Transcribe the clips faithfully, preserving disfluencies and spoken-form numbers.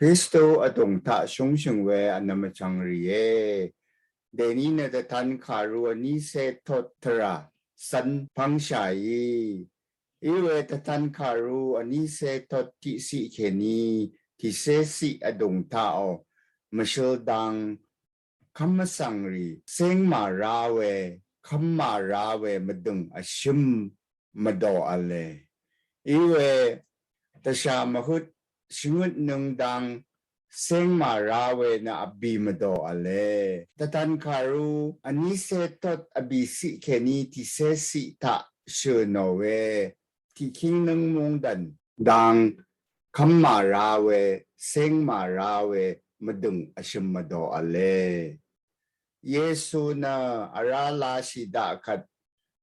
Kristu vdùng taq shúngshø̀ng we vnvm vchvng rìe. Dèní nø dvtan kàru vní cé tot tvrà cv́n pv́ngshàí. Í we dvtan kàru vní cé tot tiqciq kèní tìcéciq vdùng taqò mvshøl dang kv́m vsvng rì, céng màra we, kv́m màra we mvdø̀ng vshøm mvdò v̄le. Í we dvshà mvhøt shvngøtnøng dang céng màra we nø vbì mvdò v̄le. Dvtan kàru vní cé tot vbìciq kèní tìcéciq taq shø̀ nò we tiqkíng nǿng mungdàn dang kv́m màra we, céng màra we mvdø̀ng vshøm mvdò v̄le. Yesu nø vrá lashì daq kvt,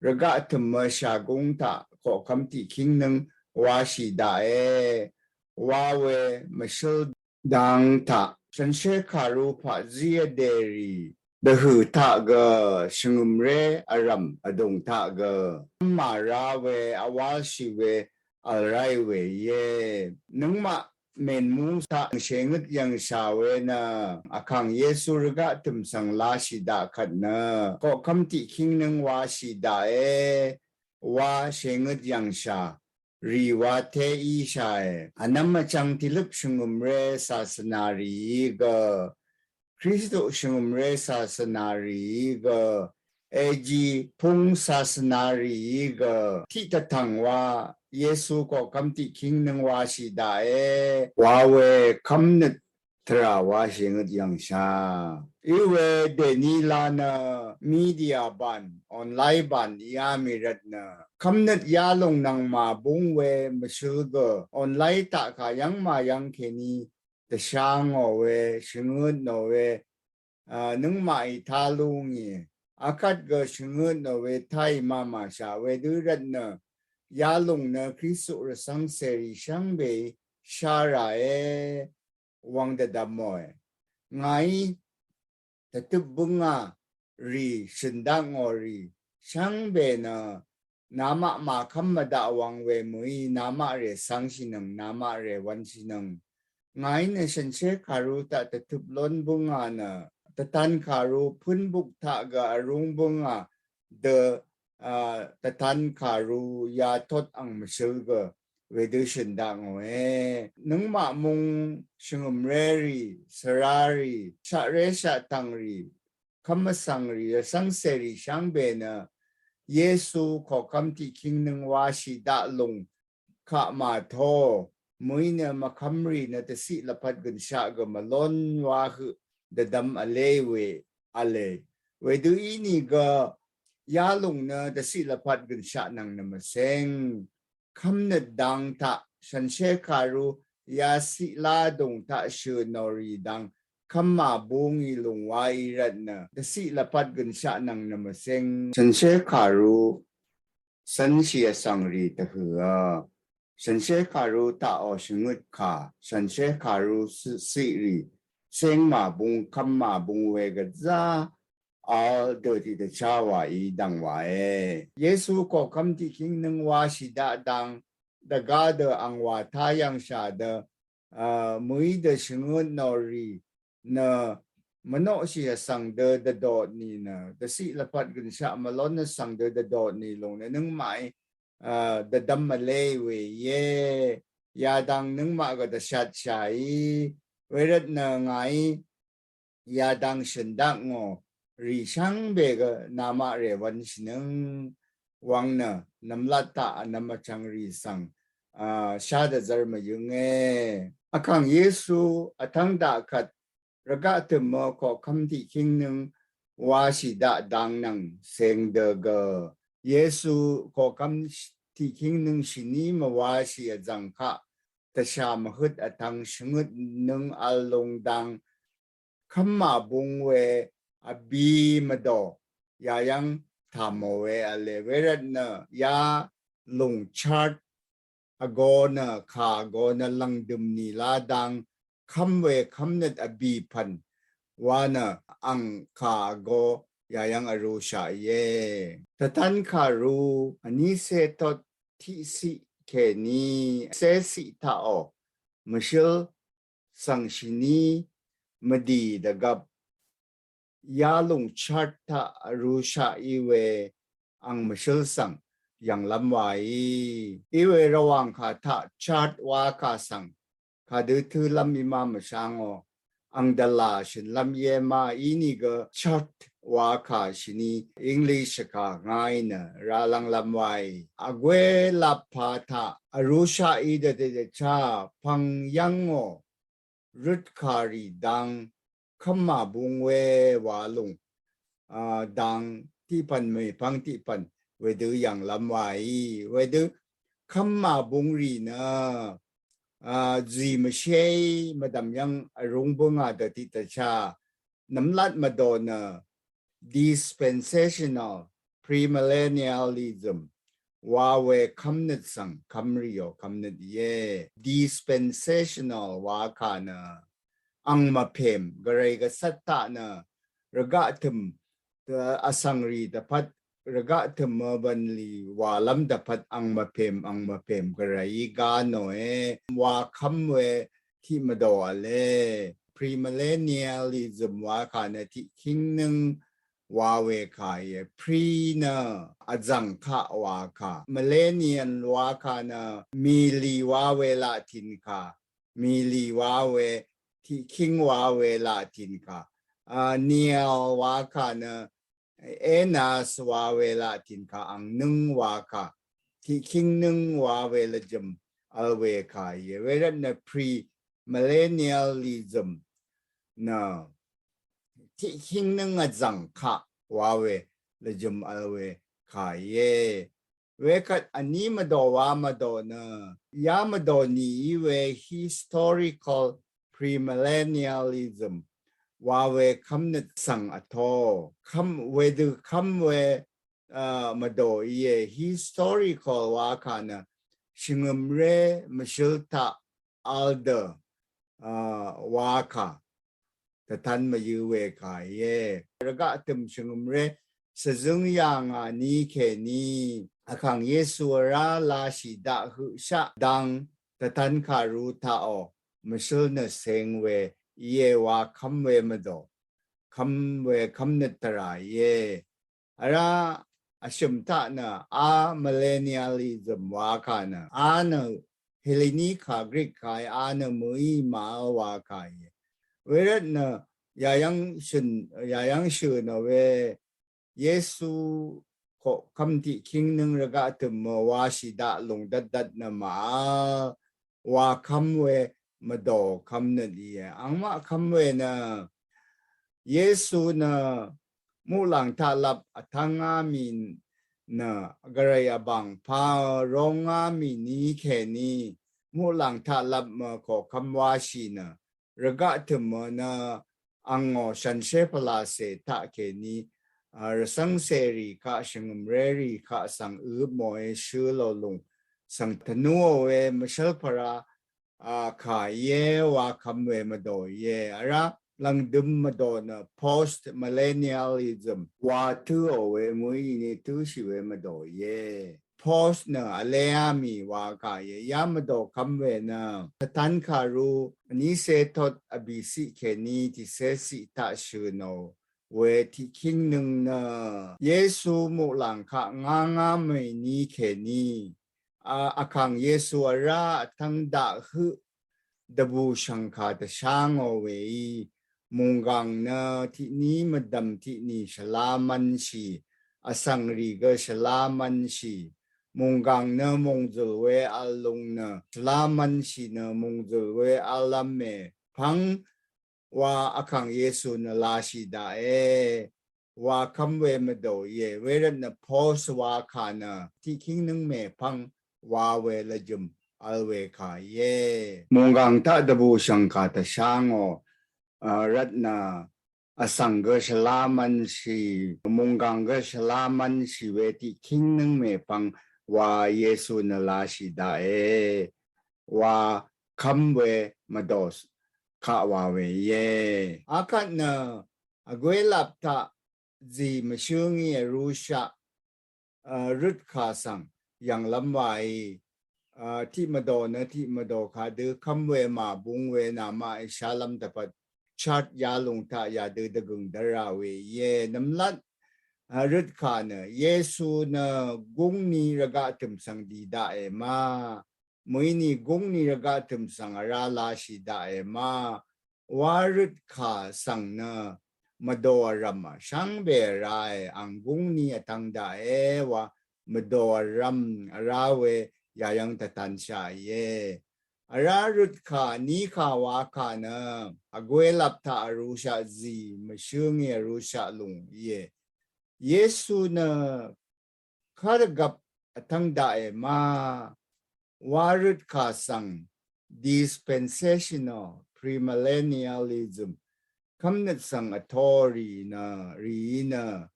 rvgaq tø̀mø shàgúng taq koqkv́m tiqkíng nǿng washì daqe, wa we mvshǿl dang taq, shànshér kàru paqzí vdè rì, dvhø̀ taq gø, shvngø̀mré vrv̀m vdùng taq gø, kv́m màra we vwálshì we v̀l ráì we íe. Nøngmaq mènmú taq shèngøt yv̀ngshà we nø, vkàng Yesu rvgaq tø̀m svng lashì daq kvt nø, koqkv́m tiqkíng nǿng washì daqe, wa shèngøt yv̀ngshà rì wa té íshàe. Vnvm vchvng tìløp shvngø̀mré sasvnà rìí gø, Kristu shvngø̀mré sasvnà rìí gø, eji púng sasvnà rìí gø, tiq dvtv̀ng wa Yesu koqkv́m tiqkíng nǿng washì daqe, wa we kv́mnøt tvrà wa shèngøt yv̀ngshà. Í we dèní la nø media bàn, online bàn íá mì rvt nø, kv́mnøt yalùng nvng màbúng we mvshøl gø, online taq kà yv́ng màyv́ng kèní dvsha ngò we, shvngøt nò we, a, nøngmaqí tá lú ngì, akvt gø shvngøt nò we táì mamàshà wedø rvt nø, yalùng nø Kristu rvcv́ng cèrì shvngbeí shá ràe, wvng dvdvmòe. Ngàí dvtøp bǿngà rì, shø̀n dakngò rì, shvngbe nø, namaq màkv́m mvdaq wvng we mø̀í, namaq rè cv́ngshìnøng, namaq rè wv̄nshìnøng. Ngàí nø shànshér kàru taq dvtøp lón bǿngà nø, dvtan kàru pǿnbuk taq gø vrúng bǿngà, dø, a, dvtan kàru yatot ang mvshøl gø, wedø shø̀n dakngòe. Nøngmaq mung shvngø̀mré rì, svrá rì, shaqré shaqtv̀ng rì, kv́m vsvng rì, vsvng cèrì shvngbe nø, Yesu koqkv́m tiqkíng nǿng washì daq lùng kaq màtó, mø̀í nø mvkv́mrì nø dvciq lvpat gønshaq gø mvlón wa høq dvdvm vlé we v̄le. Wedø ínìgø yalùng nø dvciq lvpat gønshaq nvng nø mvcéng. Kv́mnøt dang taq, shànshér kàru yaciq lá vdùng taq shø̀ nò rì dang, kv́m màbú ngì lùng wa í rvt nø, dvciq lvpat gønshaq nvng nø mvcéng. Shànshér kàru cv́nshì vsvng rì dvhø̀ á. Shànshér kàru taqò shvngøt kà, shànshér kàru ciq rì, céng màbung, kv́m màbung we gvzá, vl dø tiqdvchá wàí dv̀ng wàe. Yesu koqkv́m tiqkíng nǿng washì daq dang, dvgá dø ang wà tá yv̀ngshà dø, a, mø̀í dø shvngøt nò rì, nø mvnoqshì vsvng dø dvdot nì nø, dvciq lvpat gønshaq mvlón vsvng dø dvdot nì lùng nø nøngmaqí, a, dvdvm vlé we íe, yadang nøngmaq gø dvshatshàí, wervt nø ngàí, yadang shø̀n dakngò, rì shvngbe gø namaq rè wv̄nshìnøng, wvng nø, nvmlat taq vnvm vchvng rì svng, a, shá dvzvr mvyǿnge. Vkàng Yesu, vtv́ng daq kvt, rvgaq tø̀mø koqkv́m tiqkíng nǿng washì daq dang nvng ceng dø gø. Yesu koqkv́m tiqkíng nǿng shìní mvwashì vzv̀ng kaq, dvshà mvhøt vtvng shvngøt nǿng vl lung dang, kv́m màbung we vbì mvdò, yayv́ng tàmò we v̄le, wervt nø, yalùng chart vgō nø, kà vgō nø lv̀ngdø̀m nìlá dang, kv́m we kv́mnøt vbì pv̀n, wa nø, ang kà vgō, yayv́ng vrūshà íe. Dvtan kàru, vní cé tot tiqciq kèní, céciq taqò, mvshǿl, svng shìní mvdì dvgvp yalùng chart taq vrūshaq í we ang mvshǿl svng yv̀nglv́m waí. Í we Rvwàng kà taq chart wakà svng kadø tǿlv́m í má mvshá ngò. Ang dvlà shø̀nlv́m íe má, ínìgø chart wakà shìní English kà ngàí nø rálv́nglv́m waí. Vgwé lap pà taq vrūshaq í dvdvchá pvng yv́ngò. Røtkàrì dang kv́mà bung we wa lùng, a, dang tiqpv̀n mèpvng tiqpv̀n wedø yv̀nglv́m waí. Wedø kv́mà bung rì nø, a, zì mvshéí mvdv̀m yv́ng vrūng bǿngà dø tiqdvchá nvmlat mvdò nø dispensational premillennialism wa we kv́mnøt svng kv́mrìò kv́mnøt íe. Dispensational wakà nø ang mvpèm, gvray gvcvt taq nø rvgaq tø̀m, a, vsvngrì dvpvt rvgaq tø̀m mvbv̀nlì wàlv́m dvpvt ang mvpèm, ang mvpèm gvrayí gá nòe. Wa kv́m we tiq mvdò v̄le. Premillennialism wakà nø tiqkíng nǿng wa we kà íe. Pre nø vzv̀ng kaq wakà. Millennium wakà nø mìlì wa we Latin kà. Mìlì wa we, tiqkíng wa we Latin kà. A, nial wakà nø enas wa we Latin kà, ang nǿng wakà. Tiqkíng nǿng wa we lvjø̀m vl we kà íe. Wervt nø premillennialism nø tiqkíng nǿng vzv̀ng kaq wa we lvjø̀m vl we kà íe. Wekvt vní mvdò wa mvdò nø, ya mvdò nìí we historical premillennialism wa we kv́mnøt svng vtō. Kv́m, wedø kv́m we, a, mvdò íe. Historical wakà nø shvngø̀mré mvshǿl taq vl dø, a, wakà. Tvtan mvyø̄ we kà íe. Rvgaq tø̀m shvngø̀mré svzǿng yà ngà ní kèní Vkàng Yesu vrá lashì daq høqshaq dang tvtan kàru taqò mvshǿl nø seng we íe wa kv́m we mvdò. Kv́m we kv́mnøt tvrà íe. Vrá vshø̀m taq nø amillennialism wakà nø, a nø Heleni kà Greek kà í, a nø mø̀í màvl wakà íe. Wervt nø yayv́ng shø̀n, yayv́ng shø̀n ò we Yesu koqkv́m tiqkíng nǿng rvgaq tø̀m mø washì daq lùng dvtdvt nø màvl wa kv́m we mvdò kv́mnøt íe. Angmaq kv́m we nø Yesu nø muqlàng taq lap vtv́ngá mì nø gvray vbàng pà rongá mì ní kèní muqlàng taq lap mø koqkv́m washì nø rvgaq tø̀m mø nø angò shànshér pvlacè taq kèní, a, rvcv́ng cèrì kaq shvngø̀mrérì kaq svng øp mòe shø̄ lò lùng svng tvnúò we mvshv́l pvrá a, kà íe wa kv́m we mvdò íe. Vrá lv̀ngdøm mvdò nø post millennialism wa tǿò we mø̀í ni tǿshì we mvdò íe. Post nø vléá mì wa kà íe. Ya mvdò kv́m we nø tvtan kàru vní cé tot vbìciq kèní tìcé ciq taq shø̀n ò we tiqkíng nǿng nø Yesu muqlàng kaq ngángá mì ní kèní a, Vkàng Yesu vrá vtv́ng daq høq dvbù shv̀ngkà dvshá ngò weí mùnggàng nø tiqní mvdv̀m tiqnì shvlá mv́nshì, vsvngrì gø shvlá mv́nshì, mùnggàng nø mòngzø̀l we vl lung nø shvlá mv́nshì nø mòngzø̀l we v́llv́m mèpv́ng wa Vkàng Yesu nø lashì daqe wa kv́m we mvdò íe. Wervt nø post wa kà nø tiqkíng nǿng mèpv́ng wa we lvjø̀m vl we kà íe. Mùnggàng taq dvbù shv̀ngkà dvshá ngò, a, rvt nø vsvng gø shvlá mv́nshì, mùnggàng gø shvlá mv́nshì we tiqkíng nǿng mèpv́ng wa Yesu nø lashì daqe wa kv́m we mvdò kaq wa we íe. Akvt nø vgwé lap taq zì mvshǿngí vrūshaq, a, røtkà svng yv̀nglv́m waí, tiq mvdò nø tiq mvdò kadø kvm we màbung we namaq èshalvm dvpvt chart yalung taq yadø dvgøng dvra we íe. Nvmlat røtkà nø Yesu nø gungni rvgaq tø̀m svng dì daqe ma, mø̀íni gungni rvgaq tø̀m svng vrá lashì daqe ma, wa røtkà svng nø mvdò vrvm shvngbe vrá e, ang gungni vtvng daqe wa mvdò vrvm vrá we yayvng tvtanshaq íe. Vrá røtkà nikà wakà nø vgwelap taq vrúshaq zì mvshǿngì vrúshaq lùng íe. Yesu nø kárvgvp vtvng daqe ma, wa røtkà svng dispensational premillennialism kvmnøt svng vtorì nø rìí nø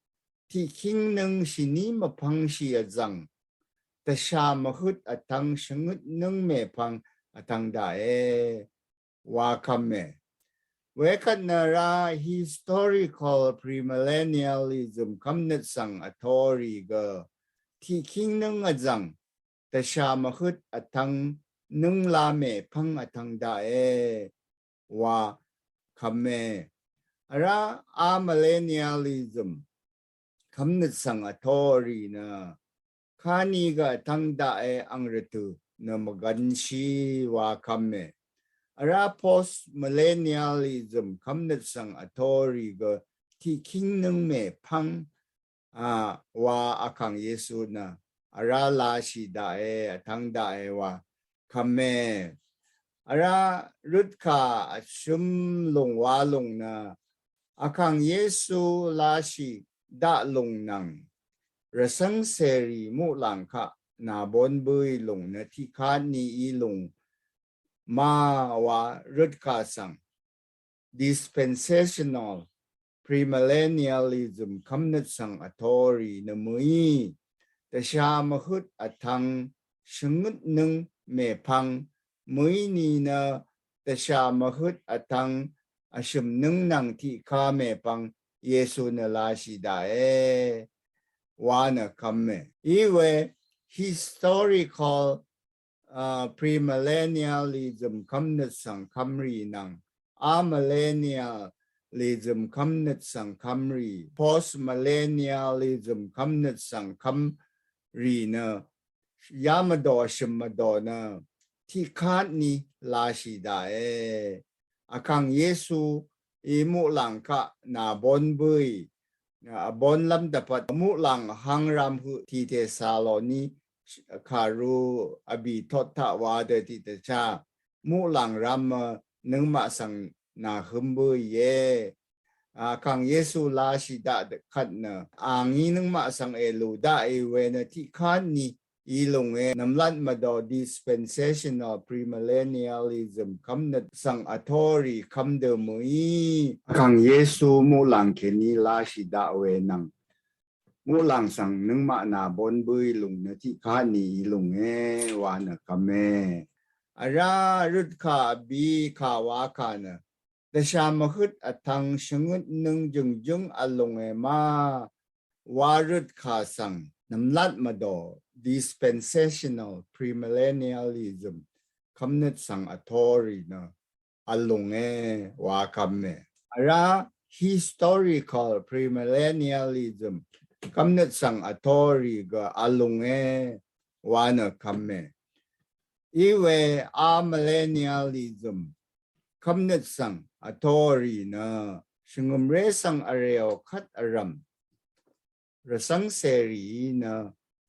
tiqkíng nǿng shìní mvpvngshì vzv̀ng tvshà mvhøt vtvng shvngøt nǿng mèpvng vtvng daqe wa kvme. Wekvt nø vrá historical premillennialism kvmnøt svng vtorì gø tiqkíng nǿng vzv̀ng tvshà mvhøt vtvng nǿngla mèpvng vtvng daqe wa kvme. Vrá amillennialism kvmnøt svng vtorì nø kani gø vtvng daqe ang rvtø̀ nø mvgvnshì wa kvme. Vrá postmillennialism kvmnøt svng vtorì gø tiqkíng nǿng mèpvng a wa Vkàng Yesu nø vrá lashì daqe vtvng daqe wa kvme. Vrá røtkà vshøm lùng wa lùng nø Vkàng Yesu lashì daq lùng nvng rvcv́ng cèrì muqlàng kaq nàbón bǿì lùng nø tiqkatni í lùng ma wa røtkà svng dispensational premillennialism kvmnøt svng vtorì nø mø̀í tvshà mvhøt vtvng shvngøt nǿng mèpvng, mø̀íni nø tvshà mvhøt vtvng vshø̀m nǿng nvng tiqka mèpvng Yesu nø lashì daqe wa nø kvme. Iwe historical a premillennialism kvmnøt svng kvmrì nvng amillennialism kvmnøt svng kvmrì, postmillennialism kvmnøt svng kvmrì nø ya mvdò shø̀m mvdò nø tiqkatni lashì daqe. Vkàng Yesu í muqlàng kaq nàbón bǿì vbónlv́m dvpvt muqlàng vhvng ram høq tiq Tesaloni kàru vbì tot taq wa dø tiqdvchá muqlàng ram nøngmaq svng nàhǿm bǿìe. Vkàng Yesu lashì daq kvt nø angí nøngmaq svng èlù daqì we nø tiqkatni í lùnge. Nvmlat mvdò dispensational premillennialism kvmnøt svng vtorì kvm dø mø̀í Vkàng Yesu muqlàng kèní lashì daq we nvng muqlàng svng nøngmaq nàbón bǿì lùng nø tiqkatni í lùnge wa nø kvme. Vrá røtkà vbí kà wakà nø tvshà mvhøt vtvng shvngøt nǿng jø̀ngjǿng vlùnge ma wa røtkà svng nvmlat mvdò dispensational premillennialism kvmnøt svng vtorì nø vlùnge wa kvme. Vrá historical premillennialism kvmnøt svng vtorì gø vlùnge wa nø kvme. Iwe amillennialism kvmnøt svng vtorì nø shvngø̀mré svng vrèò kvt vrv̀m rvcv́ng cèrìí nø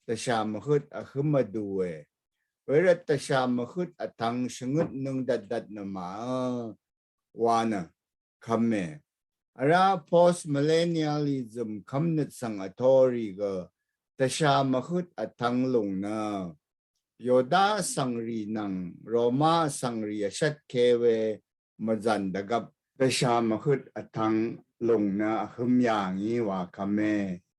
tvshà mvhøt vhǿm vdùe. Wervt tvshà mvhøt vtvng shvngøt nǿng dvtdvt nø màø wa nø kvme. Vrá postmillennialism kvmnøt svng vtorì gø tvshà mvhøt vtvng lùng nø Yoda vsvngrì nvng Roma vsvngrì vshvtke we mvzv̀n dvgvp tvshà mvhøt vtvng lùng nø vhǿm yà ngí wa kvme.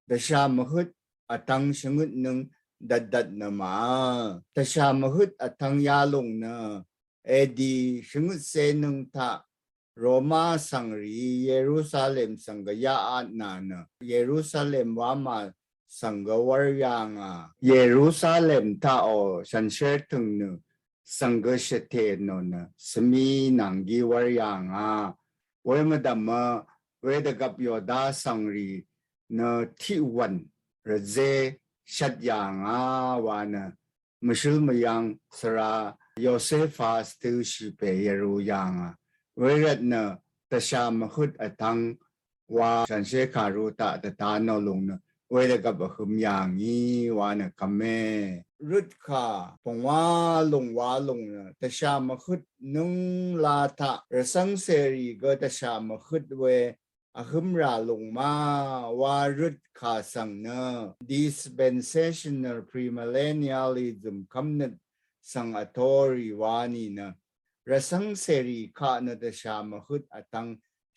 Tvshà mvhøt vtvng shvngøt nǿng dvtdvt nø màø. Tvshà mvhøt vtvng yalùng nø edi shvngøtcé nǿng taq Roma vsvngrìí Yerusalem svng gvyaq atnà nø Yerusalem wamà svng gø wv́r yà ngà. Yerusalem taqò shànshér tø̀ng nø svng gø shvtè nò nø svmi nvng gí wv́r yà ngà. Wemvdv̀mø wedvgvp Yoda svngrì nø tiq wv̀n rvzé shvt yà ngà wa nø mvshǿl mvyvng svra Yosefa stø̄shì pè yvrū yà ngà. Wervt nø dvshà mvhøt vtvng wa shànshér kàru taq dvta nò lùng nø wedvgvp vhø̄m yà ngì wa nø kvme. Røtkà pvngwà lùng wa lùng nø dvshà mvhøt nøng la taq rvcv́ng cèrì gø dvshà mvhøt we vhø̄m rà lùng ma wa røtkà svng nø dispensational premillennialism kv́mnøt svng vtorì wa nìnø rvcv́ng cèrì kaq nø dvshà mvhøt vtvng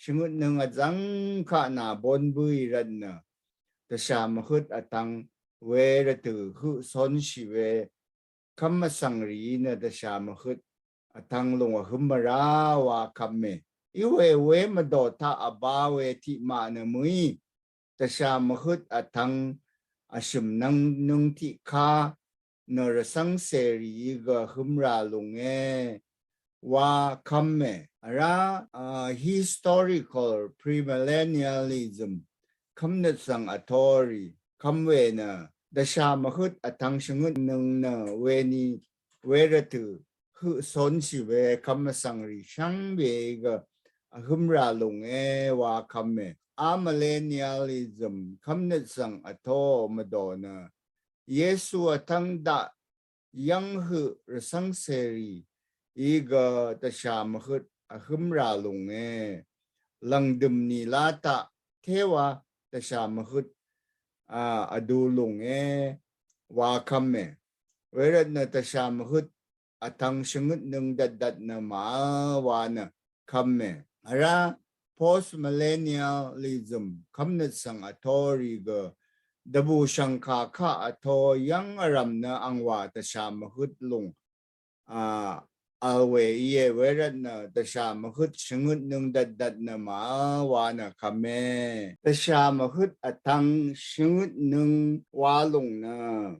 shvngøt nøng vzv́ng kaq nà bon bǿì rvt nø dvshà mvhøt vtvng we rvtø̀ høq sonshì we kv́m vsvng rìí nø dvshà mvhøt vtvng lùng vhø̄m mvrá wa kvme. Iwe wemvdò taq vbá we tiqmaq nø mø̀í dvshà mvhøt vtvng vshø̀m nvng nøng tiqká nø rvcv́ng cèrìí gø vhø̄m rà lùnge wa kvme. Vrá a historical premillennialism kv́mnøt svng vtorì kvm we nø dvshà mvhøt vtvng shvngøt nøng nø weni wervtø̀ høq sonshì we kvm vsvngrì shvngbeí gø vhø̄m rà lùnge wa kvme. Amillennialism kv́mnøt svng vto mvdò nø Yesu vtvng daq yv́ng høq rvcv́ng cèrì í gø dvshà mvhøt vhø̄m rà lùnge. Lv̀ngdø̀m nìlá taq téwa dvshà mvhøt a vdu lùnge wa kvme. Wervt nø dvshà mvhøt vtvng shvngøt nøng dvtdvt nø màvl wa nø kvme. Vrá postmillennialism kv́mnøt svng vtorì gø dvbù shv̀ngkà kaq vto yv́ng vrv̀m nø angwà dvshà mvhøt lùng a vl we íe. Wervt nø dvshà mvhøt shvngøt nøng dvtdvt nø màvl wa nø kvme. Dvshà mvhøt vtvng shvngøt nøng wa lùng nø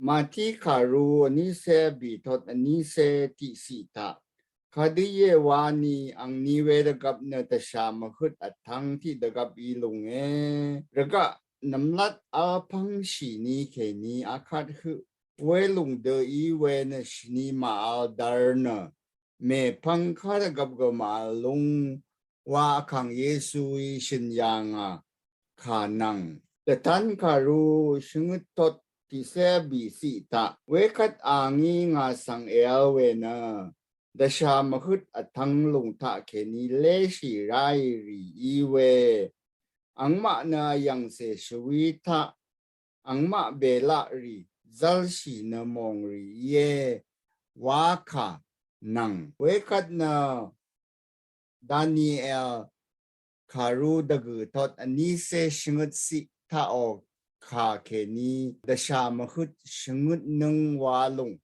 Mati kàru vnícé vbìtot vnícé tiqciq taq kadø íe wani angni wedvgvp nø dvshà mvhøt vtvng tiqdvgvp í lùnge. Rvgaq nvmlat vpv́ng shìni kèní akvt høq welùng dø í we nø shvni màvl dvr nø mèpvng kadvgvp gø màvl lùng wa vkàng Yesuí shø̀n yà ngà kà nvng. Dvtan kàru shvngøt tot tiqcé vbìciq taq wekvt a ngí ngà svng èvl we nø dvshà mvhøt vtvng lùng taq kèní léshì ráì rì í we. Angmaq nø vyv̀ngcè shvwi taq angmaq bèlaq rì zv́lshì nø mòngrì íe wa kà nvng. Wekvt nø Daniel kàru dvgø̀ tot vnícé shvngøt ciq taqò kà kèní dvshà mvhøt shvngøt nøng wa lùng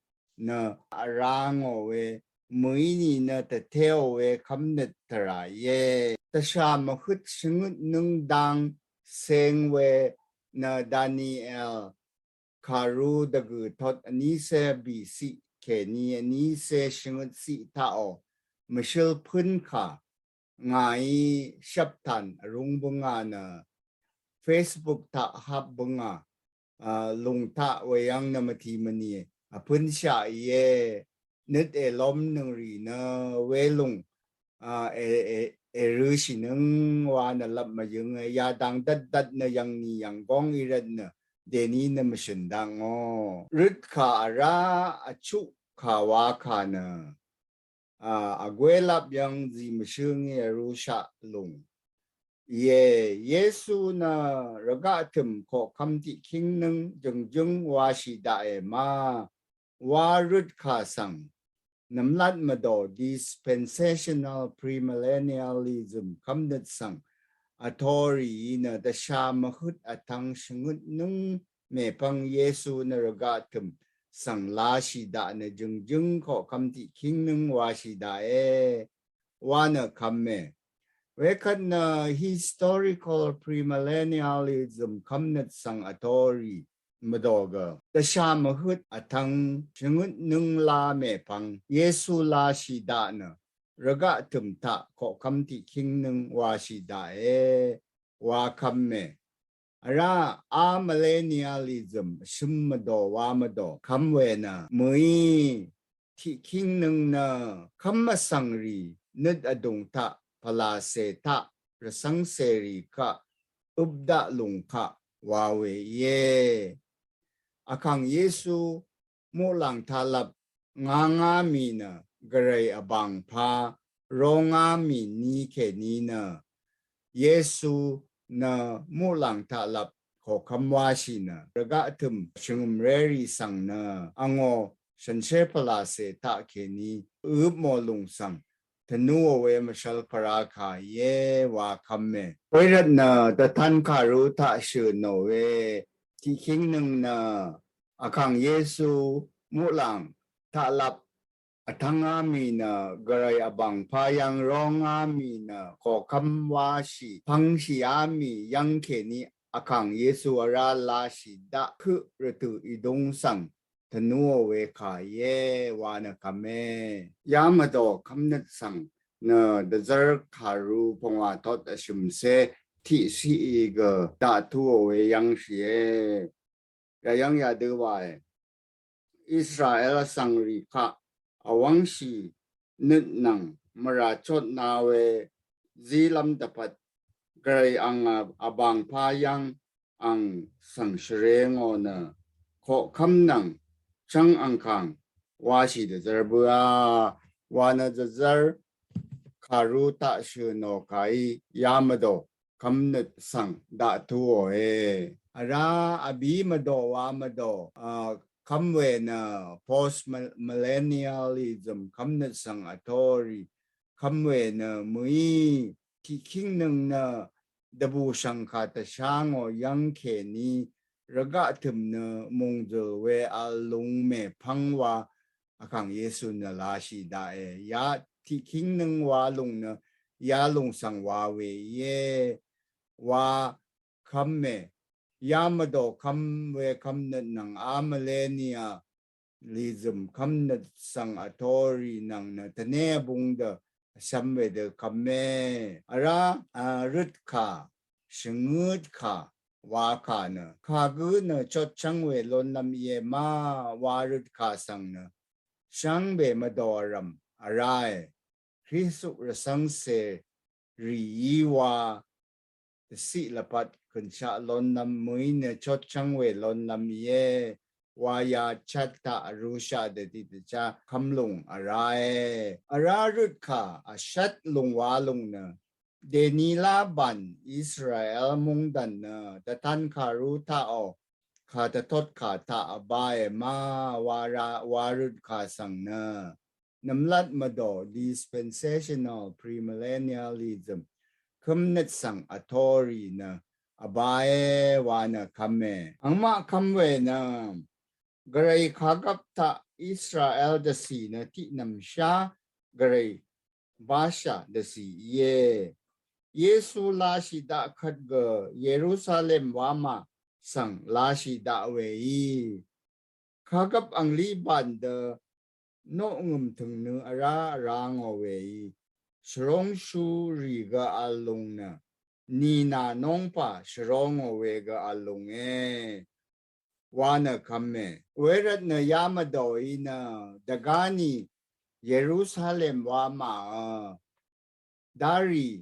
nø vrá ngò we mø̀í nìnø dvtéò we kv́mnøt tvrà íe. Dvshà mvhøt shvngøt nøng dang ceng we nø Daniel kàru dvgø̀ tot vnícé bìciq kèní vnícé shvngøt ciq taqò mvshøl pǿn kà ngàí shvptàn vrúng bǿngà nø Facebook taq hap bǿngà a lùng taq weyv́ng nø mvtì mvnì vpǿnshaq íe. Nøt èlóm nøng rì nø welùng a èrø̄shì nøng wa nø lvp mvyønge. Yadang dvtdvt nø yv̀ngnì yv̀nggóng í rvt nø dèní nø mvshø̀n dakngò. Røtkà vrá vchuq kà wa kà nø a vgwelap yv̀ng zì mvshø̄ ngì vrúshaq lùng íe. Yesu nø rvgaq tø̀m koqkvm tiqkíng nøng jø̀ngjǿng washì daqe ma wa røtkà svng nvmlat mvdò dispensational premillennialism kv́mnøt svng vtorì nø dvshà mvhøt vtvng shvngøt nøng mèpvng Yesu nø rvgaq tø̀m svng lashì daq nø jø̀ngjǿng koqkvm tiqkíng nøng washì daqe wa nø kvme. Wekvt nø historical premillennialism kv́mnøt svng vtorì mvdò gø dvshà mvhøt vtvng shvngøt nøng la mèpvng Yesu lashì daq nø rvgaq tø̀m taq koqkvm tiqkíng nøng washì daqe wa kvme. Vrá amillennialism shøm mvdò wa mvdò kvm we nø mø̀í tiqkíng nøng nø kvm vsvngrì nøt vdùng taq pvlacè taq rvcv́ngcèrì kaq øp daq lùng kaq wa we íe. Vkàng Yesu muqlàng taqlvp ngvngá mì nø gvray vbàngpá róngá mì ni kèní nø Yesu nø muqlàng taqlvp koqkvm washì nø rvgaq tø̀m shvngø̀mrérì svng nø angò shànshér pvlacè taq kèní øpmò lùng svng tvnúò we mvshvl pvra kà íe wa kvme. Wervt nø dvtan kàru taq shø̀nò we tiqkíng nøng nø Vkàng Yesu muqlàng taqlvp vtvngá mì nø gvray vbàngpá yv́ng róngá mì nø koqkvm washì pvngshìá mì yv́ng kèní Vkàng Yesu vrá lashì daq høq rvtø̀ ìdúng svng tvnúò we kà íe wa nø kvme. Ya mvdò kvmnøt svng nø dvzv́r kàru pvngwà tot vshø̀mcé tiqciqì gø daq túò we yv́ngshìe. Yayv́ng yadø wae. Israel vsvngrì kaq vwv́ngshì nøt nvng mvrà chotna we zílv́m dvpvt gvray ang vbàngpá yv́ng ang svng shvrē ngò nø koqkv́m nvng chv́ng angkàng washì dvzv́r bǿà wa nø dvzv́r kàru taq shø̀nò kàí ya mvdò kvmnøt svng daq túòe. Vrá vbí mvdò wa mvdò a kvm we nø post millennialism kvmnøt svng vtórì kvm we nø mø̀í tiqkíng nøng nø dvbù shv̀ngkà tvshá ngò yv́ng kèní rvgaq tø̀m nø mùngzø̀l we vl lung mèpvng wa Vkàng Yesu nø lashì daqe. Ya tiqkíng nøng wa lùng nø ya lùng svng wa we íe wa kvme. Ya mvdò kvm we kvmnøt nvng amillennialism kvmnøt svng vtórì nvng nø tvné vbung dø vshvm wedø kvme. Vrá a røtkà shvngøtkà wakà nø kagǿ nø chotchv́ng we lónlv́m íe ma wa røtkà svng nø shvngbe mvdò vrv̀m vráe. Kristu rvcv́ngcè rì í wa dvciq lvpat kønshaq lónlv́m mø̀í nø chotchv́ng we lónlv́m íe wa ya chat taq vrúshaq dø tiqdvchá kvmlùng vráe. Vrá røtkà vshvt lùng wa lùng nø dèní lá bàn Israel mungdàn nø dvtan kàru taqò kà dvtot kà taq vbáe ma wa ra wa røtkà svng nø nvmlat mvdò dispensational premillennialism kvmnøt svng vtórì nø vbáe wa nø kvme. Angmaq kvm we nø gvray kagvp taq Israel dvcì nø tiqnv̀mshá gvray bashà dvcì íe. Yesu lashì daq kvt gø Yerusalem wamà svng lashì daq weí kagvp anglí bàn dø noqngø̀m tø̀ngnø vrá vrá ngò weí shvróngshú rì gø vl lùng nø nìnà nóngpà shvró ngò we gø vl lùnge wa nø kvme. Wervt nø ya mvdòí nø dvgáni Yerusalem wamà darì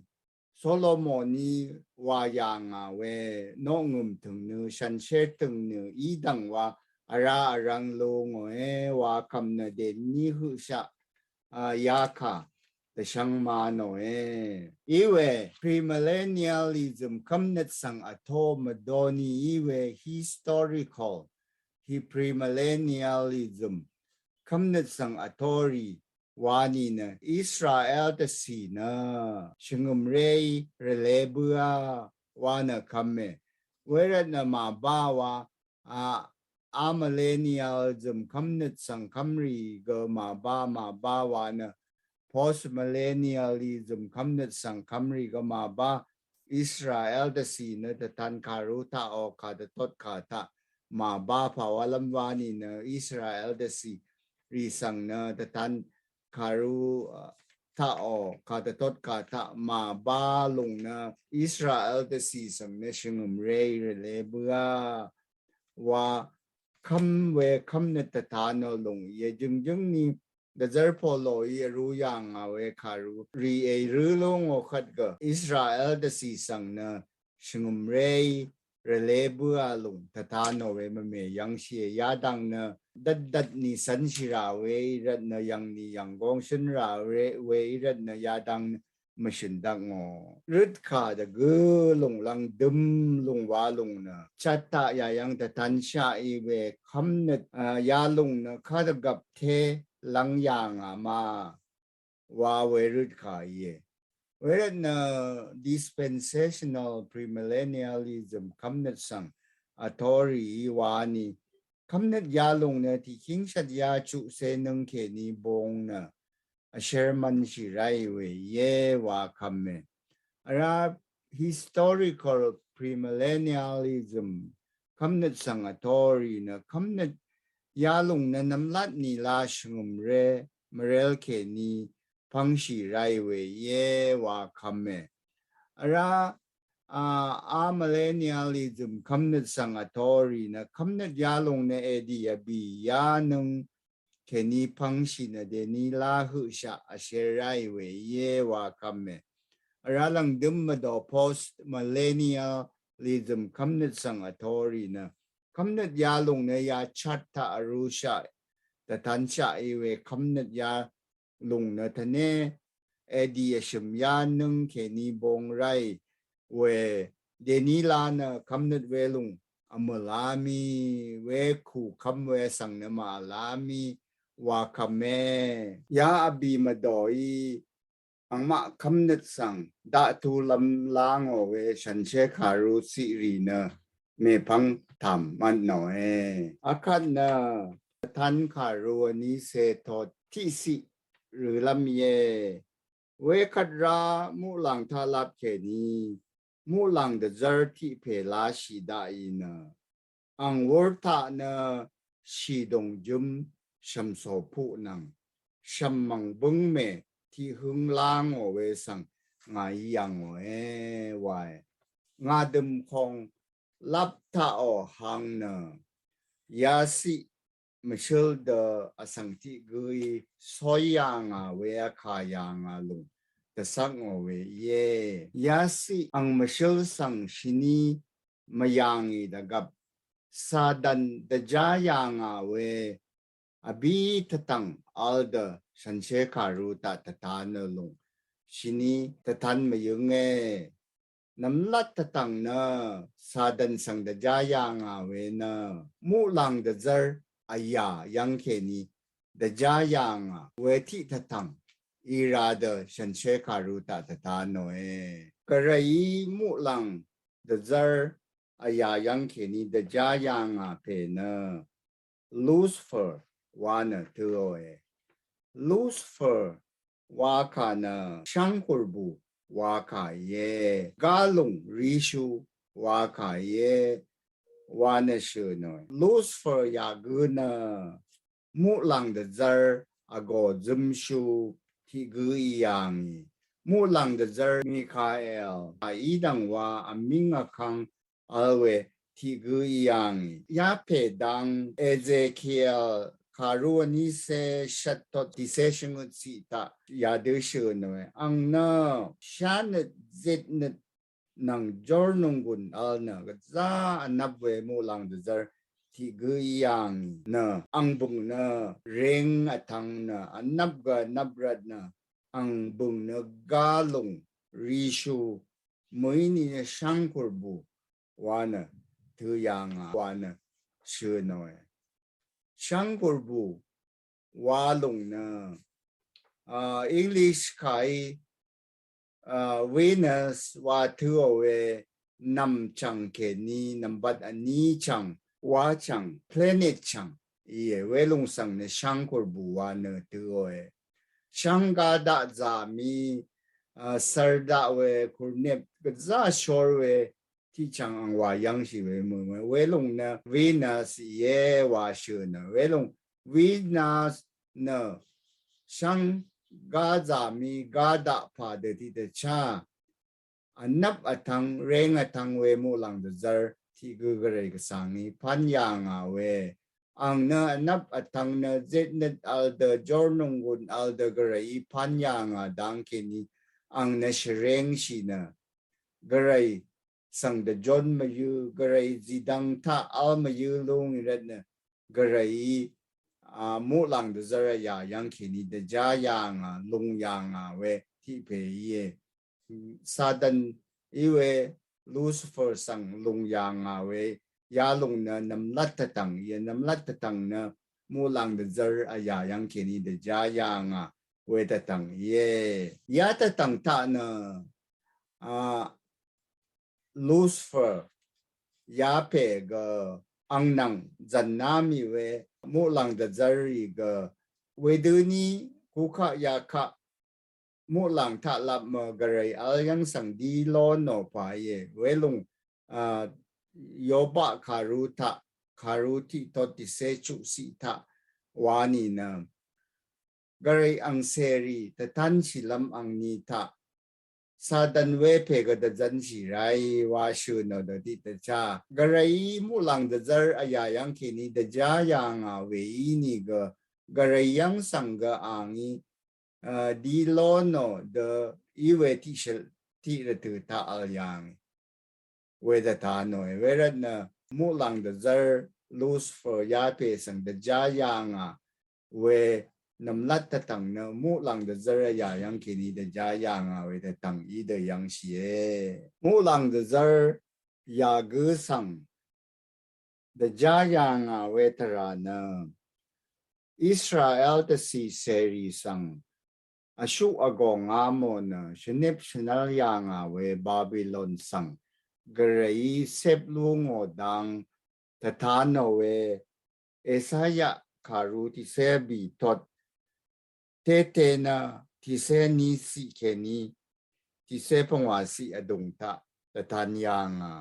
Solomoní wa yà ngà we noqngø̀m tø̀ngnø shànshér tø̀ngnø í dv̀ng wa vrá vrvng lu ngòe wa kvm nø dèní høqshaq a yakà dvshvng ma nòe. Iwe premillennialism kvmnøt svng vtó mvdoni iwe historical hi premillennialism kvmnøt svng vtórì wani nø Israel dvcì nø shvngø̀mré rvlé bǿà wa nø kvme. Wervt nø màbá wa a amillennialism kvmnøt svng kvmrì gø màbá màbá wa nø postmillennialism kvmnøt svng kvmrì gø màbá Israel dvcì nø dvtan kàru taq o kà dvtot kà taq màbá pàwálv́m wá nìnø Israel dvcì rì svng nø dvtan kàru taqò kàdvtot kà taq màbá lùng nø Israel dvcì svng nø shvngø̀mré í rvlé bǿà wa kv́m we kv́mnøt dvta nò lùng íe. Jø̀ngjǿng ni dvzv́r polo í vrú yà ngà we kàru rì èí rǿ lú ngò kvt gø Israel dvcì svng nø shvngø̀mré í rvlé bǿà lùng dvta nò we mvmè yv̀ngshìe. Yadv̀ng nø dvtdvt nì cv̄nshì rà we í rvt nø yv̀ng nì yv̀nggóng shǿn rà we í rvt nø yadv̀ng nø mvshø̀n dvk ngò. Røtkà dvgø lùng lv̀ngdøm lùng wa lùng nø chat taq yà yv̀ng dvtanshaq í we kv́mnøt yalùng nø kadvgvp té lv̀ng yà ngà ma wa we røtkà íe. Wervt nø dispensational premillennialism kv́mnøt svng vtorì í wa nì kv́mnøt yalùng nø tiqkíng shvt ya chuqcé nøng kèní bung nø vshér mvnshì ráì we íe wa kvme. Vrá historical premillennialism kv́mnøt svng vtorì nø kv́mnøt yalùng nø nvmlat nìla shvngø̀mré mvrel kèní pvngshì ráì we íe wa kvme. Vrá a amillennialism kv́mnøt svng vtorì nø kv́mnøt yalùng nø èdì vbì yá nøng kèní pvngshì nø dèní lá høqshaq vshér ráì we íe wa kvme. Vrá lv̀ngdøm mvdò post millennialism kv́mnøt svng vtorì nø kv́mnøt yalùng nø ya chat taq vrúshaq dvtanshaq í we kv́mnøt yalùng nø tvné èdì vshø̀m yá nøng kèní bung ráì we dèní la nø kv́mnøt welùng vmø̀lá mì wekù kv́m we svng nø màvlá mì wa kvme. Ya vbì mvdòí angmaq kv́mnøt svng daq tulvm lá ngò we shànshér kàru ciqrì nø mèpvng tàm mvtnòe. Akvt nø dvtan kàru vní cé tot tiqciq rølv́m íe. Wekvt rá muqlàng taq lap kèní muqlàng dvzv́r tiq pè lashì daqì nø ang wur taq nø shìdùng jǿm shv̀msò puq nvng shv̀m mv̀ng bǿngmè tiq hǿng lá ngò we svng ngàí yà ngòe wae. Ngà dø̀m kong lap taqò hang nø yaciq mvshǿl dø vsvng tiq gǿí sóy yà ngà we vkà yà ngà lùng dvcvk ngò we íe. Yaciq ang mvshǿl svng shvní mvyà ngì dvgvp Satan dvjá yà ngà we vbí tvtv̀ng vl dø shànshér kàru taq dvta nø lùng shvní dvtan mvyǿnge. Nvmlat tvtv̀ng nø Satan svng dvjá yà ngà we nø muqlàng dvzv́r vyà yv́ng kèní dvjá yà ngà we tiq tvtv̀ng í ra dø shànshér kàru taq dvta nòe. Gvrayí muqlàng dvzv́r vyà yv́ng kèní dvjá yà ngà pè nø Lucifer wa nø tøòe. Lucifer wakà nø shvngkùrbù wakà íe. Gálùng ríshú wakà íe wa nø shø̀ nòe. Lucifer yà gø nø muqlàng dvzv́r vgò zǿmshú tiq gǿ í yà ngì. Muqlàng dvzv́r Mikael í dv̀ng wa vmíng vkvng vl we tiq gǿ í yà ngì. Yapè dang Ezekiel kàru vní cé shvt tot tiqcé shvngøt ciq taq yadø shø̀ nòe. Ang nø shánøt zitnøt nvng jórnònggùn vl nø gvzá vnvp we muqlàng dvzv́r tiq gǿ í yà ngì nø ang bø̀ng nø reng vtvng nø vnvp gø vnvp rvt nø ang bø̀ng nø gálùng ríshú mø̀í ni nø shvngkùrbù wa nø tø̄ yà ngà wa nø shø̀ nòe. Shvngkùrbù wa lùng nø a English kàí a Venus wa tø̄ò we nv̀m chv̀ng kèní nv̀mbat vní chv̀ng wa chv̀ng planet chv̀ng íe. Welùng svng nø shvngkùrbù wa nø tø̄òe. Shvngga daq zà mì a svr daq we kùrnep gvzá shór we tiqchv̀ng ang wà yv́ngshì we mø̀mø. Welùng nø Venus íe wà shø̀ nø. Welùng Venus nø shvng gazà mì gadaq pà dø tiqdvchá vnvp vtvng, reng vtvng we muqlàng dvzvr tiq gø gvray gvsvng í pv́n yà ngà we. Ang nø vnvp vtvng nø zitnøt vl dø, jornunggun vl dø gvray í pv́n yà ngà dang kèní ang nø shvrengshì nø gvray svng dvjon mvyǿ, gvray zìdvng taq vl mvyǿ lúng í rvt nø gvray í, a, muqlàng dvzvr vyà yv́ng kèní dvjá yà ngà, lùng yà ngà we tiq pè íe. Satan í we Lucifer svng lùng yà ngà we, yalùng nø nvmlat tvtvng íe, nvmlat tvtvng nø muqlàng dvzvr vyà yv́ng kèní dvjá yà ngà we tvtvng íe. Ya tvtvng taq nø, a, Lucifer yapè gø ang nvng zv̀nná mì we muqlàng dvzvr í gø wedøní kukaq yakaq muqlàng taq lap mø gvray vl yv́ng svng dí ló nò pà íe. Welùng, a, Yobaq kàru taq, kàru tiq tot tiqsé chuqsiq taq wa nìnø gvray ang sèrì tvtánshìlv́m angni taq Satan wepè gø dvzv́nshì ráì wa shø̀ nò dø tiqdvchá gvray í muqlàng dvzvr vyà yv́ng kèní dvjá yà ngà we ínìgø gvray yv́ng svng gø angí, a, dí ló nò dø í we tiqshøl tiq rvtø̀ taq vl yà ngì we dvta nòe. Wervt nø muqlàng dvzvr Lucifer yapè svng dvjá yà ngà we nvmlat tvtvng nø muqlàng dvzvr vyà yv́ng kèní dvjá yà ngà we tvtvng í dø yv́ngshìe. Muqlàng dvzvr yagǿ svng dvjá yà ngà we tvrà nø Israel dvcì cèrì svng vshuq vgò ngá mò nø shvnip shvnv́l yà ngà we Babilon svng gvrayí cep lú ngò dang tvta nò we Esaya kàru tiqsé vbì tot tété nø tiqsé ní ciq kèní tiqsé pvngwà ciq vdùng taq dvtan yà ngà.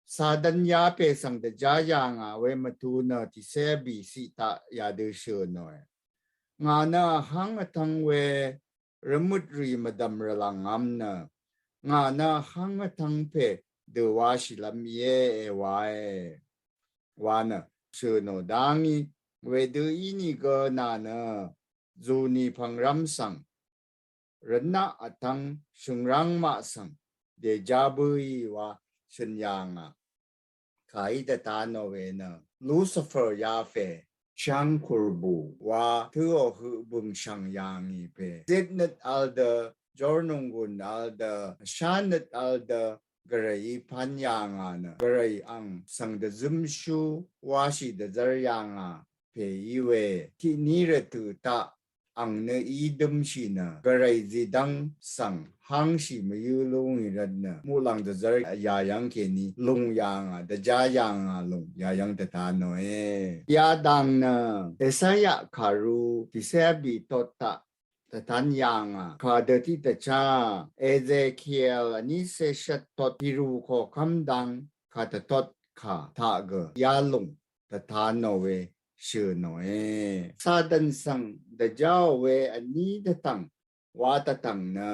Satan yapè svng dvjá yà ngà we mvtu nø tiqsé vbì ciq taq yadø shø̀ nòe. Ngà nø vhvng vtvng we rvmøt rì mvdv̀m rvlv̀ngvm nø ngà nø vhvng vtvng pè dø washìlv́m íe, èwae wa nø shø̀ nò dá ngí wedø ínìgø nà nø zùni pv̀ngrv́m svng rvnaq vtvng shø̀ngráng maq svng dèjá bǿì wa shø̀n yà ngà. Kàí dvta nò we nø Lucifer yapè chv́ng kùrbù wa tǿò høq bø̀ngshv̀ng yà ngì pè zitnøt vl dø, jornunggun vl dø, shánøt vl dø gvrayí pv́n yà ngà nø gvray ang svng dvzǿmshú washì dvzv́r yà ngà pè í we tiqní rvtø̀ taq ang nø í dǿmshì nø gvray zìdv́ng svng hángshì mvyǿ lú ngì rvt nø muqlàng dvzv́r yà yv́ng kèní lùng yà ngà, dvjá yà ngà lùng yà yv́ng dvta nòe. Yadang nø Esaya kàru tiqsé vbì tot taq dvtan yà ngà kà dø tiqdvchá Ezekiel vnícé shvt tot Hibru koqkv́m dang kà dvtot kà taq gø yalùng dvta nò we shø̀ nòe. Satan svng dvjáò we vní dvtv̀ng wa dvtv̀ng nø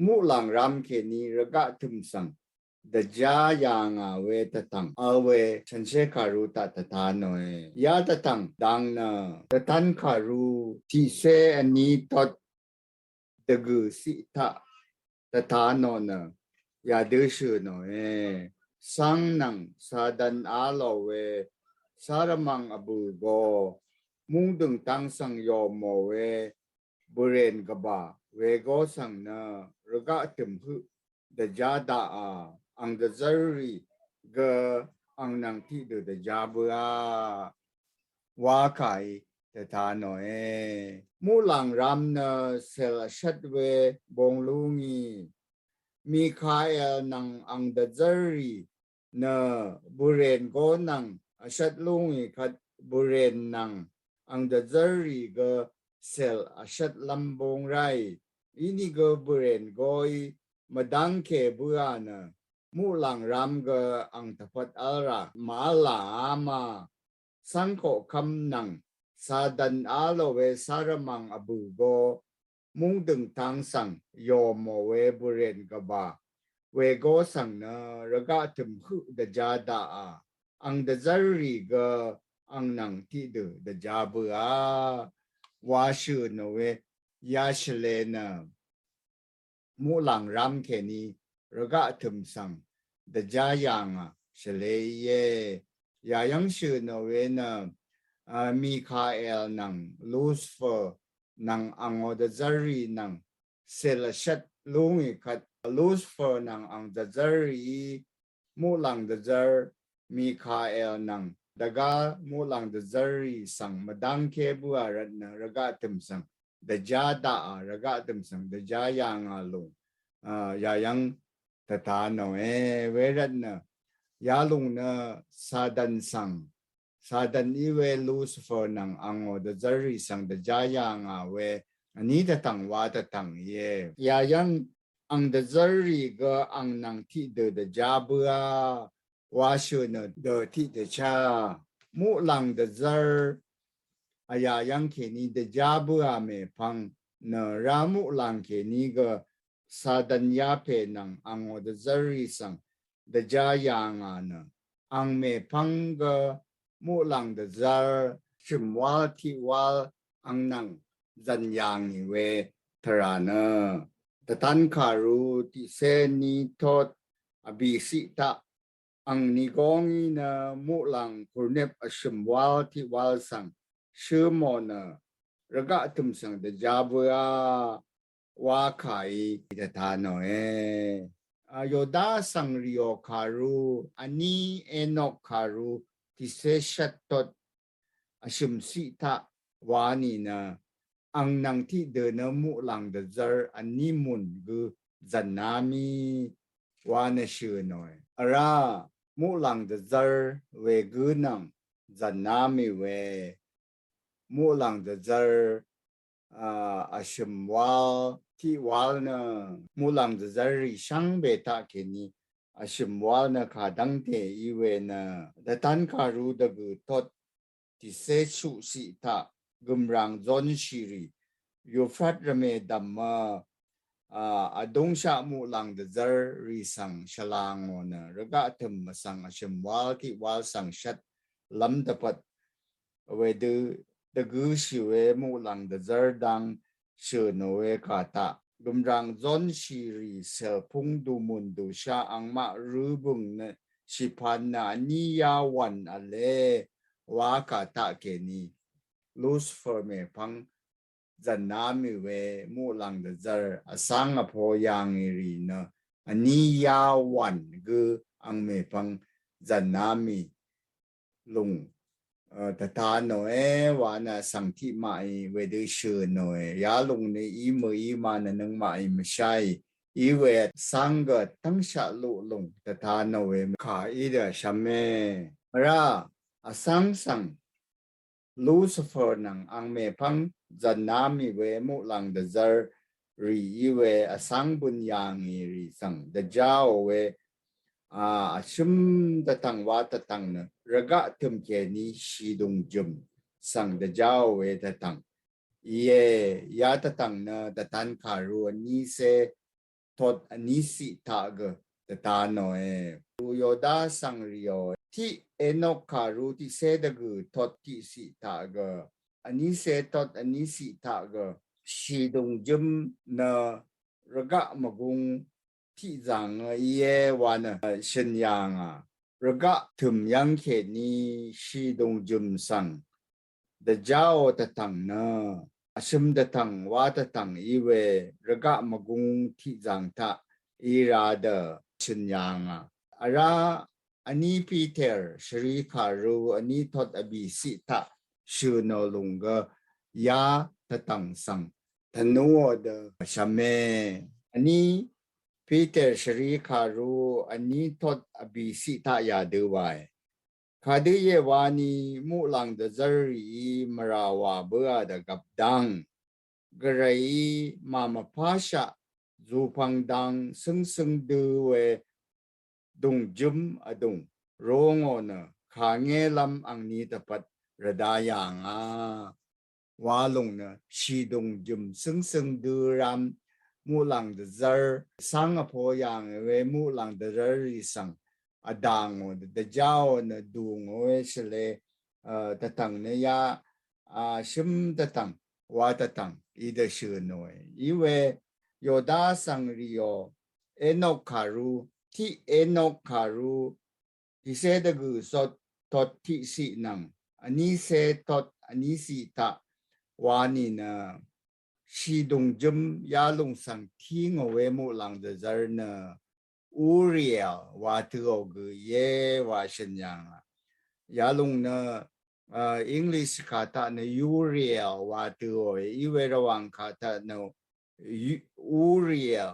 muqlàng ram kèní rvgaq tø̀m svng dvjá yà ngà we dvtv̀ng vl we shànshér kàru taq dvta nòe. Ya dvtv̀ng dang nø dvtan kàru tiqsé vní tot dvgø̀ ciq taq dvta nò nø yadø shø̀ nòe. Cáng nvng Satan á lò we cárvmvng vbø̀ go mungdø̀ng tang svng yò mò we bø̀rèn gvbà wegó svng nø rvgaq tø̀m høq dvjá daqà ang dvzv́rrì gø ang nvng tiqdø dvjá bǿà wa kàí dvta nòe. Muqlàng ram nø cèl vshvt we bong lú ngì Mikael nvng ang dvzv́rrì nø bø̀rèn go nvng vshvt lú ngì kvt bø̀rèn nvng ang dvzv́rrì gø cèl vshvtlv́m bong ráì. Inìgø bø̀rèn goí mvdv́ngke bǿà nø muqlàng rám gø ang tvpvt v́l rà màv́l làá ma. Cv́ngkoqkv́m nvng Sadan á lò we sárvmàng vbø̀ go mungdø̀ng tang svng yòmò we bvrèn gvbà wego svng nø rvgaq tø̀m høq dvjá daqà. Ang dvzv́rrì gø ang nvng tiqdø̀ dvjá bøà wa shø̀ nò we ya shvlē nø muqlàng rám kèní rvgaq tø̀m svng dvjá yà ngà shvlē íe. Yàyv́ng shø̀ nò we nø a, Mikael nvng Lucifer nvng angò dvzv́rrì nvng sèl vshvt lúngì kvt Lucifer nvng ang dvzv́rrìí muqlàng dvzv́r Mikael nvng dvgá muqlàng dvzv́rrì svng mvdv́ngké bǿà rvtnø rvgaq tø̀m svng dvjá daqà, rvgaq tø̀m svng dvjá yà ngà lùng a, yàyv́ng tvta nòe. Wervtnø yalùng nø Sadan svng Sadan í we Lucifer nvng angò dvzv́rrì svng dvjá yà ngà we vní tvtv̀ng wa tvtv̀ng íe. Yàyv́ng ang dvzv́rrì gø ang nvng tiqdø̀ dvjá bǿà wa shø̀ nø dø̀ tiqdvchá muqlàng dvzv́r vyà yv́ng kèní dvjá bǿà mèpvng nø rá muqlàng kèní gø Sadan yapè nvng angò dvzv́rrì svng dvjá yà ngà nø ang mèpvng gø muqlàng dvzv́r shø̀m wál tiq wál ang nvng zv̀n yà ngì we tvrà nø Dvtan kàru tiqcé ní tot vbìciq taq ang nìgóng í nø muqlàng kurnep vshø̀m wál tiq wál svng shø mò nø rvgaq tø̀m svng dvjá bǿà wa kà í tvta nòe. A, Yoda svng rìò kàru vní Enok kàru tiqcé shvt tot vshø̀m ciq taq wa nìnø ang nvng tiqdø̀ nø muqlàng dvzv́r vní mùn gø zv̀nná mì wa nø shø̀ nòe. Vrá muqlàng dvzv́r wegǿ nvng zv̀nná mì we muqlàng dvzv́r a, vshø̀m wál tiq wál nø muqlàng dvzv́rrì shvngbe taq kèní vshø̀m wál nø kà dv́ngte í we nø Dvtan kàru dvgø̀ tot tiqcé chuqciq taq gø̀mràng zónshìrì Yufrat rvmè dv̀mø a, vdúngshaq muqlàng dvzv́rrì svng shvlá ngò nø rvgaq tø̀m vsvng vshø̀m wál tiq wál svng shvt lv́m dvpvt wedø dvgø̄shì we muqlàng dvzv́r dang shø̀ nò we kà taq gø̀mràng zónshìrì cèlpúng dùmùn dùshá angmaq rǿbø̀ng nø shìpan nø vní yá wv̀n vlé wa kà taq kèní Lucifer mèpvng zv̀nná mì we muqlàng dvzv́r vsvng vpo yà ngì rì nø vní yá wv̀n gø ang mèpvng zv̀nná mì lùng a, tvta nòe wa nø vsvng tiqmaqí wedø shø̀ nòe. Yalùng nø í mø̀ í ma nø nøngmaqí mvsháì í we vsvng gø tv́ngshaq luq lùng tvta nòe kà í dø shvme. Vrá vsvng svng Lucifer nvng ang mèpvng zv̀nná mì we muqlàng dvzv́rrì í we vsvng bøn yà ngì rì svng dvjáò we a, vshø̀m dvtv̀ng wa tvtv̀ng nø rvgaq tø̀m kèní shìdùng jø̀m svng dvjáò we tvtv̀ng íe. Ya tvtv̀ng nø Dvtan kàru vnícé tot vníciq taq gø tvta nòe. Yoda svng rìò tiq Enok kàru tiqcé dvgø̀ tot tiqciq taq gø vnícé tot vníciq taq gø shìdùng jø̀m nø rvgaq mvgung tiqzàng íe wa nø shø̀n yà ngà. Rvgaq tø̀m yv́ng kèní shìdùng jø̀m svng dvjáò tvtv̀ng nø vshø̀m dvtv̀ng wa tvtv̀ng í we rvgaq mvgung tiqzàng taq í ra dø shø̀n yà ngà. Vrá vní Piter shvrì kàru vní tot vbìciq taq shø̀ nò lùng gø ya tvtv̀ng svng tvnúò dø shvme. Vní Piter shvrì kàru vní tot vbìciq taq yadø wae. Kadø íe wani muqlàng dvzv́rrìí mvrà wà bǿà dvgvp dv́ng gvrayí màmvpáshaq zùpvng dang sǿngsǿng dø we dùngjøm vdùng rungò nø kàngé lv́m angní dvpvt rvda yàngà. Wa lùng nø shìdùngjøm søngsøng dø ram muqlàng dvzvr, vsvng vpo yàngì we muqlàng dvzvr rì svng vdàngò dvjáò nø dùngò we shvlē, dvtv̀ng nø ya, shøm dvtv̀ng wa dvtv̀ng í dvshø̀ nòe. Íwe Yoda svng rìò Enok kàru, tiq Enok kàru tiqsé dvgø̀ sot tot tiqsiq nvng vnísé tot vnísiq taq wa nìnø shìdùngjøm yalùng svng tíngò we muqlàng dvzvr nø Uriel wa tøò gø íe wa shø̀n yàngà. Yalùng nø English kà taq nø Uriel wa tøòe, íwe Rvwàng kà taq nø Uriel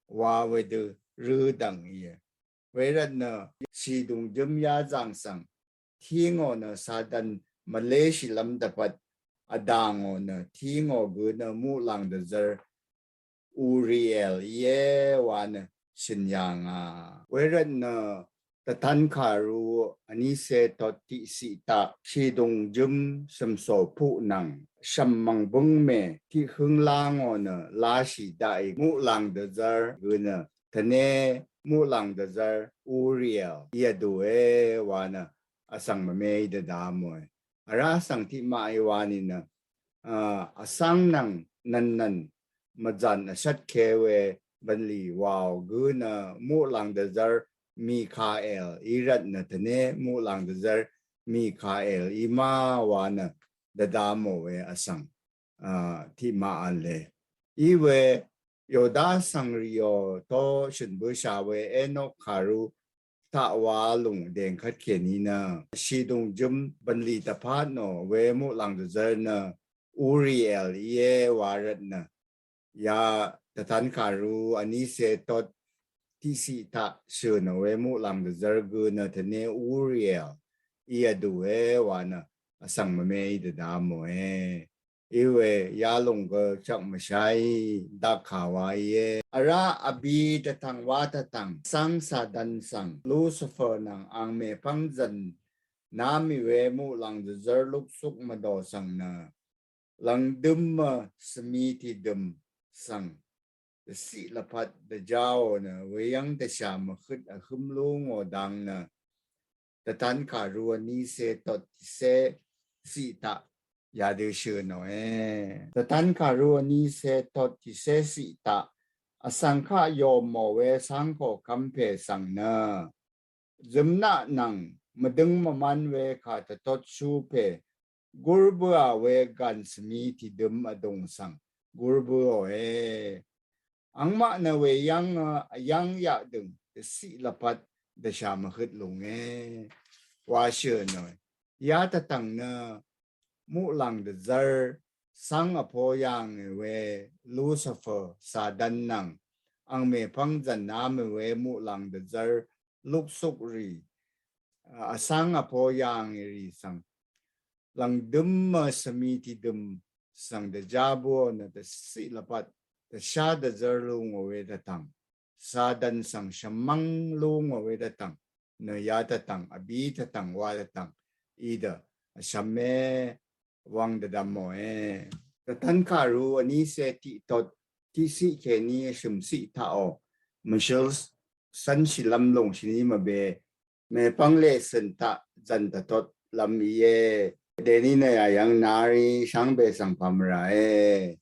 wa wedø rødv̀ng íe. Wervt nø shìdùngjøm yazàng svng tíngò nø Satan mvléshìlv́m dvpvt vdàngò nø tíngò gø nø muqlàng dvzvr Uriel íe wa nø shø̀n yàngà. Wervt nø Dvtan kàru vnísé tot tiqsiq taq shìdùngjøm shv̀msò puq nvng shv̀m mv̀ngbǿngmè tiq høng lá ngò nø láshì daqì muqlàng dvzvr gø nø tvné muqlàng dvzvr Uriel í vdùe wa nø vsvng mvmeí dvda mòe. Vrá vsvng tiqmaqí wa nìnø vsvng nvng nv̀nnv̀n mvzàn vshvtke we bv̀nlì wàò gø nø muqlàng dvzvr Mikael í rvt nø tvné muqlàng dvzvr Mikael í ma wa nø dvda mò we vsvng tiqmaq v̄le. Íwe Yoda svng rìò to shø̀n bǿshà we Enok kàru taq wa lùng dèngkvt kèní nø shìdùngjøm bv̀nlì dvpvt nò we muqlàng dvzvr nø Uriel íe wa rvt nø ya Dvtan kàru vnísé tot tiqsiq taq shø̀ nò we muqlàng dvzvr gø nø tvné Uriel í vdùe wa nø vsvng mvmeí dvda mòe. Íwe yalùng gø chvk mvsháí dakkà wa íe. Vrá vbí dvtv̀ng wa dvtv̀ng vsvng Satan svng Lucifer nvng ang mèpv́ng zv̀n ná mì we muqlàng dvzvr luksuk mvdò svng nø lv̀ngdøm mv svmi tìdøm svng dvciq lvpat dvjáò nø weyv́ng dvshà mvhøt vhǿm lú ngò dang nø Dvtan kàru vnísé tot tiqsé siq taq yadø shø̀ nòe. Dvtan kàru vnísé tot tiqsé siq taq vsvng kaq yòmò we cáng koqkvm pè svng nø zømnaq nvng mvdøng mvman we kà dvtotshú pè gur bǿà we gàn svmi tìdøm vdùng svng gur bǿòe. Angmaq nø weyv́ng vyv́ng yaqdø̀ng dvciq lvpat dvshà mvhøt lúnge wa shø̀ nòe. Ya dvtv̀ng nø muqlàng dvzvr cáng vpo yàngì we Lucifer Satan nvng ang mèpv́ng zv̀n ná mì we muqlàng dvzvr luksuk rì vcáng vpo yàngì rì svng lv̀ngdøm mv svmi tìdøm svng dvjá bǿò nø dvciq lvpat dvshá dvzvr lú ngò we dvtv̀ng Satan svng shvmv́ng lú ngò we dvtv̀ng nø ya dvtv̀ng vbí dvtv̀ng wa dvtv̀ng í dø vshvme wvng dvdvmòe. Dvtan kàru vnísé tiq tot tiqciq kèní vshø̀m ciq taqò mvshøl cv́nshìlv́m lúngshìní mvbe mèpv́ng leqcø̀n taq zv̀n dvtotlv́m íe. Dèní nø yàyv́ng narí shvngbe svng pà mvràe.